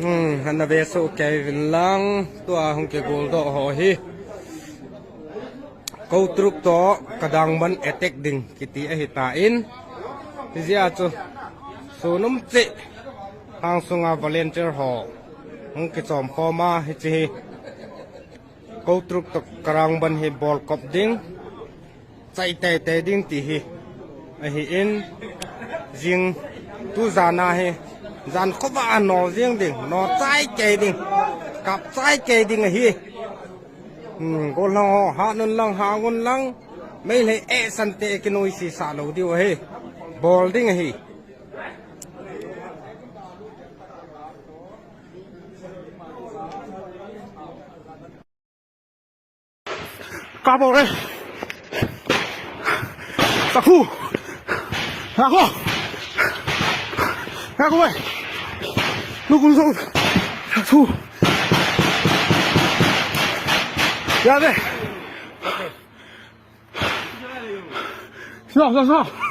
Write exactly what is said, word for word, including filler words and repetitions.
Hmm, ana ve soh kei uvin lang, tua hung kigol doh ho hi. Kou Truk toh Karangban attack ding kiti ahi tan. Hijeh a chu, sun um cheh, hang sunga volunteer ho hung kichom khom a, hiche hi Kou Truk toh Karangban hi bol kop ding, chai teitei ding ti hi ahin, jing tu jan a hi, jan khovah a no jing ding, no chai kei ding, kap chai kei ding ahi. Hmm, gollhang ho, hat un lang, hang un lang, Meitei e sante kinoise sah lou diu ahi, bol ding ahi. Kabo re. Taku. Taku. Taku re. Taku. Taku. Ya de. Stop, stop, stop.